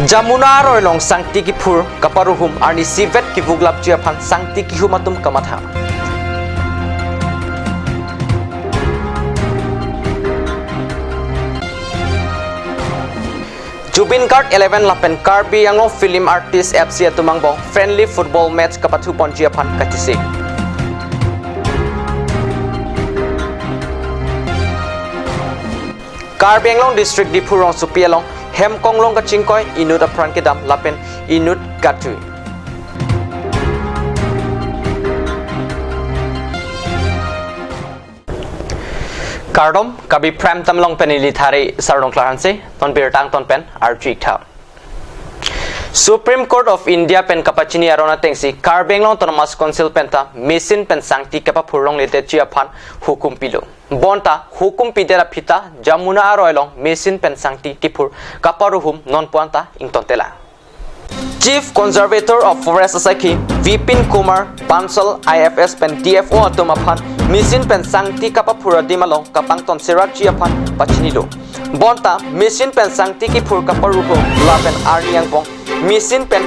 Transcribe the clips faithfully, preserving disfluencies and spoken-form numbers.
Jamuna aroi along sangti kiphur kaparuhum arni isivet kivuklapji aphan sangti kihum atum kamatha. Zubeen Garg eleven lapen Karbi Anglong Film Artist F C atum angbong friendly football match kapathuponji aphan kachesik. Karbi Anglong District Diphu rongsopi along hem konglong kachingkoi, inut apran kedam lapen inut katui. Kardom, Karbi Prime Time along pen neli Thari Sarlongklar Hanse, non birta angton pen arju-ik tha. Supreme Court of India pen kapachini aron atengsi Karbi Anglong Autonomous Council penta machine pen sangti kapaphur longledetji aphan hukum pilo. Bonta hukum pidet aphi ta Jamuna aroi along machine pen sangti kiphur kaparuhum non pu anta ingtonte lang. Chief Conservator of Forest asakhi Vipin Kumar Bansal I F S pen D F O atum aphan machine pen sangti kapaphur adim along kapangton serakji aphan pachinilo. Bonta machine pen sangti kiphur kaparuhum lapen arni angbong machine pen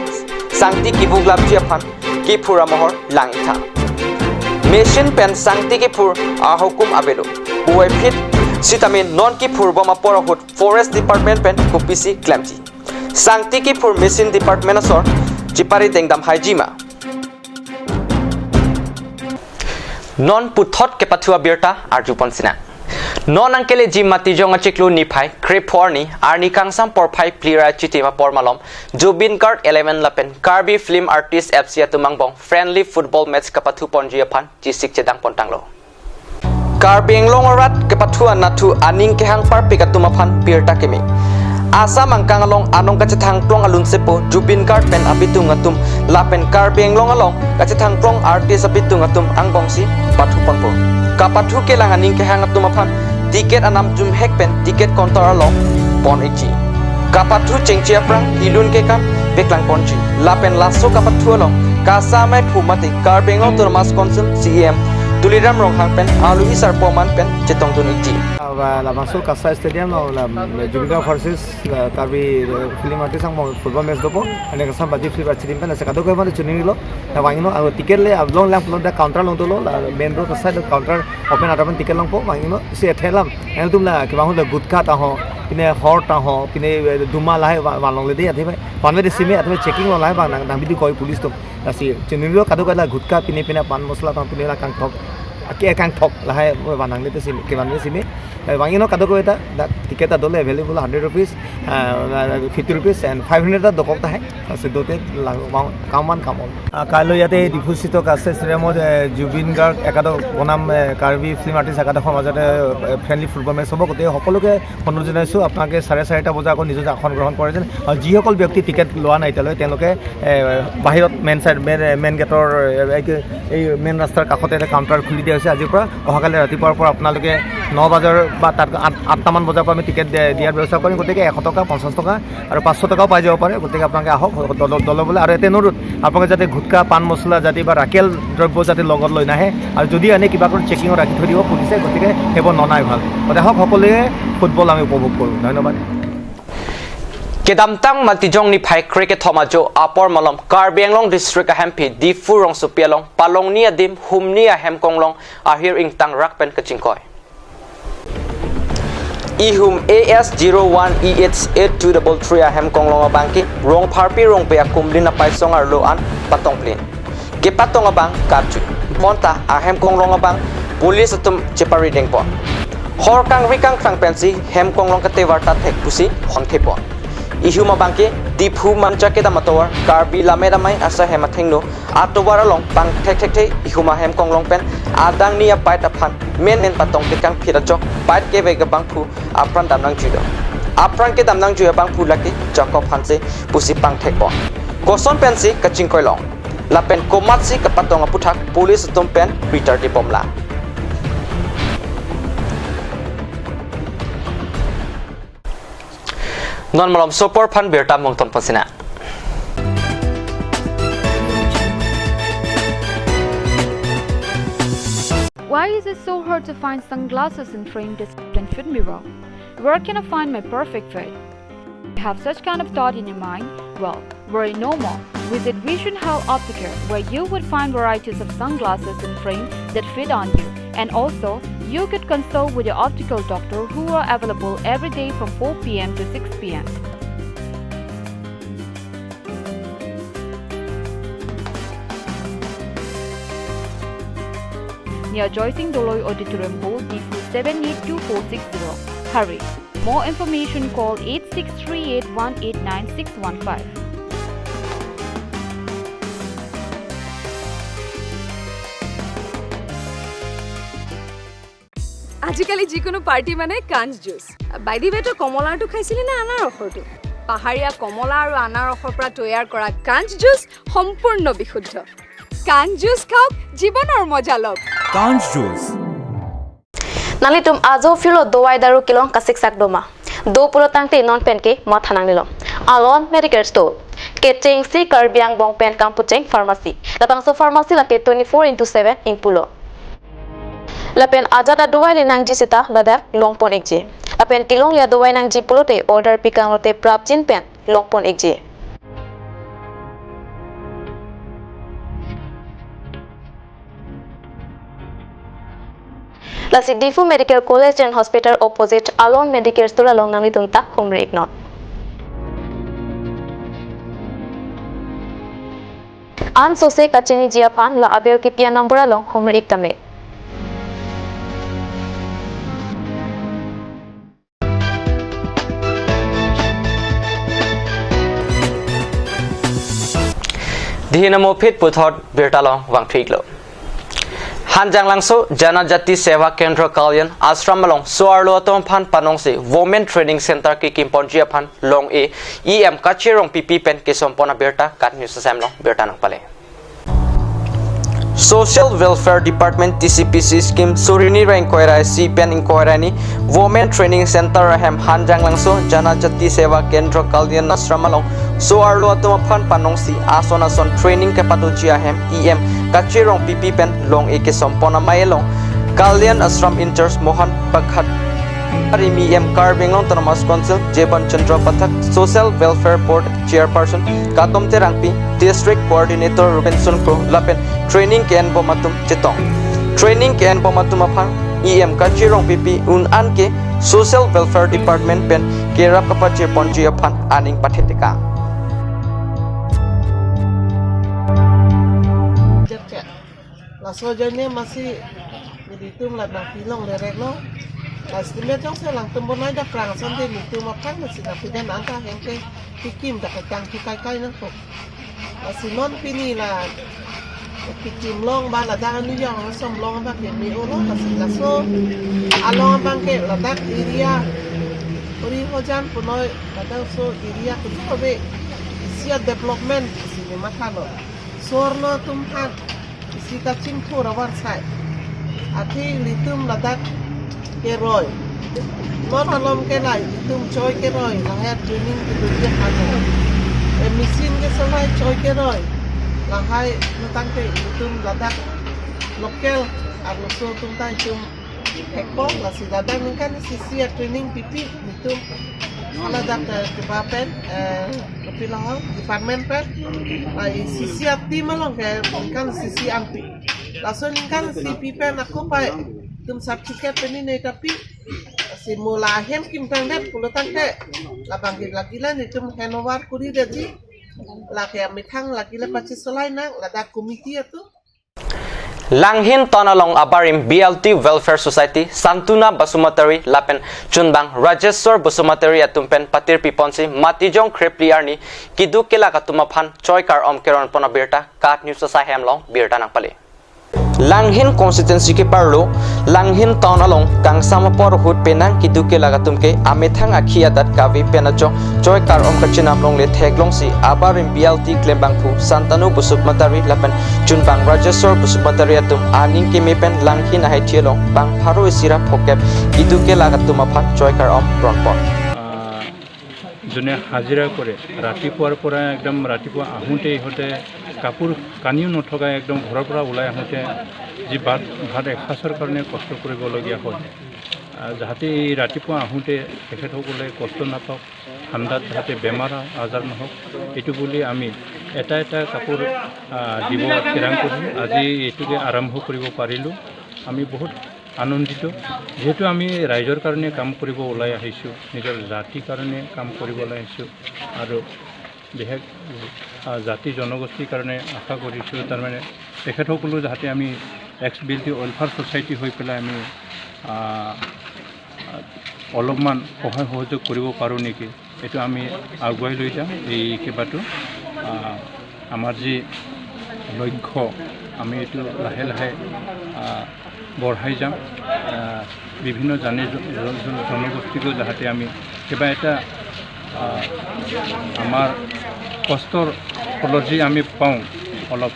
sangti kivuklapji aphan kiphur amohor lang-ik tha. Machine pen sangti kiphur ahukum avelo. Puvoiphit sitame non kiphur bom apor ahut Forest Department pen kopisi klemji, sangti kiphur machine department asor chepari dengdam haiji ma? Non puthot kepathu abirta arjupon sinang. Non nangkeleji Matijong achiklo niphai krepho arni, arni kangsam porphai phli ra chitim apor malom Zubeen Garg eleven lapen Karbi Film Artist F C atum angbong friendly football match kapathuponji aphan chesik chedangpon tanglo. Karbi Anglong arat kepathu anathu aning kehang parpik atum aphan birta kimi. Assam angkang along anong kachethangklong alunsepo Zubeen Garg pen abitung atum lapen Karbi Anglong along kachethangklong artist abitung atum angbongsi pathuponpo. Kapathu kelang aning kehang atum aphan ticket anam jumhek pen ticket counter along pon-ikji. Kapathu chengche aphrang ilun kekan peklangponji. Lapen laso kapathu along kasamai phu mate Karbi Anglong Autonomous Council C E M Tuliram Ronghang pen alohi sarpo aman pen chetongdun-ikji. Aba labangso Kasai Stadium along la Zubeen Garg versus la Karbi, eh, film artist angbong football match dopo. Ane kasam baji film artist team pen ase kadokave mane chinilo. La vangnon, aro ticket le along lang pulo, da counter along dolo, la main road aside counter open atum aphan ticket longpo, vangnon. Si athe alam, nangtum la kevang ahut la gutka ta ho, pine hor ta ho, pine, eh, duma lahai va-, vanlongle de athe bai. Vanve de sime athe bai checking lo lahai vang nang, nang bidi koi police atum. Lasi chinilo kadokave la gutka pine pine pan masala ta pine la kangthok. Ake kangthok lahai vanangle de sime, kevanve sime. Eh, vangnon kadokave ta, da ticket ta dolo available hundred rupees, ah, fifty rupees and five hundred ta dokok tahai. Lasi dote la vang kam man kam ol. Ah, কাইলৈ ইয়াতে ডিফুস্থিত কাছাই ষ্টেডিয়ামত, এ, জুবিন গাৰ্গ একাদশ বনাম, এ, Karbi film artist একাদশৰ মাজতে, এ, friendly football match হ'ব। গতিকে সকলোকে অনুৰোধ জনাইছোঁ, আপোনালোকে চাৰে চাৰিটা বজাত আকৌ নিজৰ আসন গ্ৰহণ কৰে যেন। আৰু যিসকল ব্যক্তি টিকেট লোৱা নাই এতিয়ালৈ, তেওঁলোকে, এ, বাহিৰত মেইন চাইড, মেইন, মেইন গেটৰ, এ, এই, এই মেইন ৰাস্তাৰ কাষতে এটা কাউণ্টাৰ খুলি দিয়া হৈছে। আজিৰ পৰা অহাকালি ৰাতিপুৱাৰ পৰা আপোনালোকে ন বজাৰ বা তাত আঠ, আঠটামান বজাৰ পৰা আমি টিকেট দিয়া, দিয়াৰ ব্যৱস্থা কৰিম। গতিকে এশ টকা, পঞ্চাছ টকা আৰু পাঁচশ টকাও পাই যাব পাৰে। গতিকে আপোনালোকে আহক দল-, দলবলৈ। আৰু এটা অনুৰোধ, আপোনালোকে যাতে গুটখা, পাণ মছলা জাতি বা ৰাকেল দ্ৰব্য যাতে লগত লৈ নাহে, আৰু যদি আনে কিবা কৰি চেকিঙত ৰাখি থৈ দিব পুলিচে, গতিকে সেইবোৰ ননাই ভাল। গতিকে আহক, সকলোৱে ফুটবল আমি উপভোগ কৰোঁ। ধন্যবাদ। Kedamtang Matijong niphai krekethom ajo apor malom Karbi Anglong District ahemphi Diphu rongsopi along palongni adim humni ahem konglong ahir ingtang rak pen kachingkoi. Ihum A S zero one E H eight two double three ahem konglong abangke Rongpharpi Rongpi akumlin apaisong arlo an patongplin. Kepatong abang karju. Bonta ahem konglong abang police atum chepari dengpon. Hor kangri kangkrang pensi hem konglong katevar ta thek pusi honthepon. Ihum abangke Diphu Mancha kedam atovar Karbi Lammet Amei asa hem athengno atovar along pangthek thekthe ihum ahem konglong pen adang ni apait aphan men men patong tekang phit ajok pait kevek abangphu apran damnangjuilo. Apran kedamnangjuilo abangphu lake Jacob Hanse pusi pangthekpon. Koson pensi kachingkoilong lapen komatsi kapatong aputhak police atum pen ritar dibomlang. Non malom sopor aphan birta mungton pasina. Why is it so hard to find sunglasses in frame, display, and fit mirror? Where can I find my perfect fit? Have such kind of thought in your mind? Well, worry no more. Visit Vision Health Opticare, where you would find varieties of sunglasses and frame that fit on you. And also, you could consult with your optical doctor, who are available every day from four p m to six p m. Near Joysing Doloi Auditorium, Bhopal, D P seven eight two four six zero. Hurry! More information, call eight six three eight one eight nine six one five. আজিকালি যিকোনো পাৰ্টি মানে কাঞ্চ juice. By the way, তই কমলাৰটো খাইছিলি নে আনাৰসৰটো? পাহাৰীয়া কমলা আৰু আনাৰসৰ পৰা তৈয়াৰ কৰা কাঞ্চ জুচ সম্পূৰ্ণ বিশুদ্ধ। কাঞ্চ জুচ খাওক, জীৱনৰ মজা লওক। Kanj Juice. Nanglitum ajo philo dovai daru kelong kasiksak doma. Do pulo tangte non penke matha nangnelo. Alon Medical Store. Kechengsi Karbi Anglong pen kangpucheng pharmacy. Labangso pharmacy lake twenty-four into seven ingpulo. Lapen ajat adovai le nangji seta ladak longpon ikji. Lapen kelong ya dovai nangji pulote order pikang lote prapjin pen longpon ikji. Lasi Diphu Medical College and Hospital opposite Alon Medical Store along nanglitum ta humri iknon. Ansose kachiniji aphan la aber kipi a-number along humri ik tame. Dihin amophit puthot birta along vangthu iklo. Hanjanglangso Janajati Seva Kendra Kalyan Ashram along so-arlo atum aphan panongsi Women Training Center kekimponji aphan long-e E M Kache Rongpipi pen kesompon abirta KAT News asem along birta nangpale. Social Welfare Department T C P C scheme surini ra ingkoi ra isi pen ingkoi ra hini Women Training Center ahem Hanjanglangso Janajati Seva Kendra Kalyan Ashram along so-arlo atum aphan panongsi ason ason training kepadoji ahem E M Kache Rongpipi pen long-e kesompon amei along Kalyan Ashram in-charge Mohan Bakhat, Rimi E M Karbi Anglong Autonomous Council Jeban Chandra Pathak, Social Welfare Board Chairperson Kadom Terangpi, District Coordinator Robinson Kro lapen training ke-enbom atum chetong. Training ke-enbom atum aphan E M Kache Rongpipi un-an ke Social Welfare Department pen kerap kapachiponji aphan aning pathetekang. Laso ajoine masi nelitum la nangpilongle rek lo. La estimate jongsi alangtum bonai daprang asonte nelitum aphan masi nangpiden anta hengke kekim dak ketang tu kaikai nangkok. Lasi non pini la kekim long ba ladak anujang ason long ba keme-olo, lasi laso along abang ke ladak area Uri Hojan punoi ladak so area kutu ave isi a-development isi ne mathalo. So-arlo atum aphan isi kachingthur avarsai. Athe ilitum ladak keroi. Non malom ke la ilitum choi keroi, lahai training kedoji aphan. E machine kesolai choi keroi. Lahai nutang ke ilitum ladak local arloso atum ta itum thekpo, lasi ladak ningkan isi isi a-training pipi nelitum. Ladak, eh, keba pen, eh, kopi lahai department pen, ah, isi isi a-team along ke ningkan isi isi ampi. Laso ningkan isi pi pen ako pai itum certificate pen ne tapi si mo la ahem kimtang det pulo tangte labang ke lake la nelitum handover kuri detji, lake amethang lake la pachisolai nang ladak committee atum. Langhin Town along abarim B L T Welfare Society Santuna Basumatary lapen chunbang Rajeshwar Basumatary atum pen patirpiponsi Matijong kre phli arni keduk kelak atum aphan choi kar-om keronpon abirta KAT News asai ahem along birta nangpale. Langhin constituency keparlo Langhin Town along kangsam apor ahut penang keduk kelak atum ke amethang akhi adat kave pen ajok choi kar-om kachinam longle theklongsi abarim B L T klembangphu Santanu Basumatary lapen chunbang Rajeshwar Basumatary atum aning keme pen Langhin ahaithi along bang pharo isi ra phokep keduk kelak atum aphan choi kar-om ronpon. আহ, যোনে হাজিৰা কৰে, ৰাতিপুৱাৰ পৰা একদম ৰাতিপুৱা আহোঁতে ইহঁতে কাপোৰ কানিও নথকাই একদম ঘৰৰ পৰা ওলাই আহোঁতে যি ভাত, ভাত এসাঁজৰ কাৰণে কষ্ট কৰিবলগীয়া হয়। আহ, যাতে এই ৰাতিপুৱা আহোঁতে তেখেতসকলে কষ্ট নাপাওক, ঠাণ্ডাত যাতে বেমাৰ আজাৰ নহওক, এইটো বুলি আমি এটা এটা কাপোৰ, আহ, দিব থিৰাং কৰিলোঁ। আজি এইটোকে আৰম্ভ কৰিব পাৰিলোঁ। আমি বহুত আনন্দিত, যিহেতু আমি ৰাইজৰ কাৰণে কাম কৰিব ওলাই আহিছোঁ, নিজৰ জাতিৰ কাৰণে কাম কৰিব ওলাই আহিছোঁ। আৰু বিশেষ, আহ, জাতি জনগোষ্ঠীৰ কাৰণে আশা কৰিছোঁ, তাৰমানে তেখেতসকলো যাতে আমি এক্স বিল টি ৱেলফেয়াৰ ছ'চাইটি হৈ পেলাই আমি, আহ, অলপমান সহায় সহযোগ কৰিব পাৰোঁ নেকি, এইটো আমি আগুৱাই লৈ যাম। এই কিবাটো, আহ, আমাৰ যি লক্ষ্য, আমি এইটো লাহে লাহে, আহ, বঢ়াই যাম। আহ, বিভিন্ন জাতি জন-, জন-, জন-, জনগোষ্ঠীকো যাতে আমি কিবা এটা, আহ, আমাৰ কষ্টৰ ফলত যি আমি পাওঁ অলপ,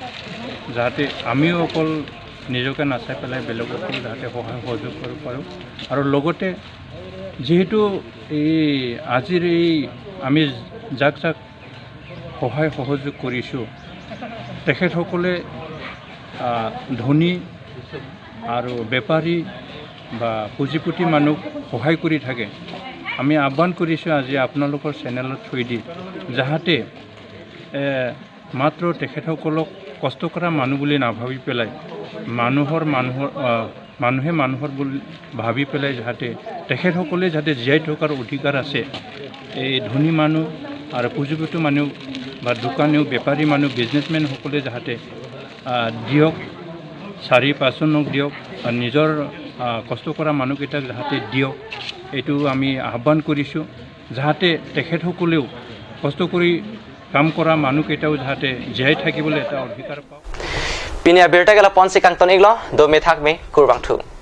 যাতে আমিও অকল নিজকে নাচাই পেলাই বেলেগকো যাতে সহায় সহযোগ কৰিব পাৰোঁ। আৰু লগতে যিহেতু এই আজিৰ এই আমি যাক যাক সহায় সহযোগ কৰিছোঁ, তেখেতসকলে, আহ, ধনী আৰু বেপাৰী বা পুঁজিপতি মানুহক সহায় কৰি থাকে। আমি আহ্বান কৰিছোঁ আজি আপোনালোকৰ চেনেলৰ থ্ৰুৱেদি, যাহাতে, এ, মাত্ৰ তেখেতসকলক কষ্ট কৰা মানুহ বুলি নাভাবি পেলাই, মানুহৰ, মানুহৰ, আহ, মানুহে মানুহৰ বুলি ভাবি পেলাই যাহাতে তেখেতসকলে যাতে জীয়াই থকাৰ অধিকাৰ আছে, এই ধনী মানুহ আৰু পুঁজিপতি মানুহ বা দোকানীও, বেপাৰী মানুহ, বিজনেছমেনসকলে যাহাতে, আহ, দিয়ক, চাৰি পাঁচজনক দিয়ক, আৰু নিজৰ, আহ, কষ্ট কৰা মানুহকেইটাক যাহাতে দিয়ক, এইটো আমি আহ্বান কৰিছোঁ। যাহাতে তেখেতসকলেও কষ্ট কৰি কাম কৰা মানুহকেইটাও যাহাতে জীয়াই থাকিবলৈ এটা অধিকাৰ পাওক। Pini abirta ke lapu-ansi kangton-iklo, dome thakme, kurvangthu.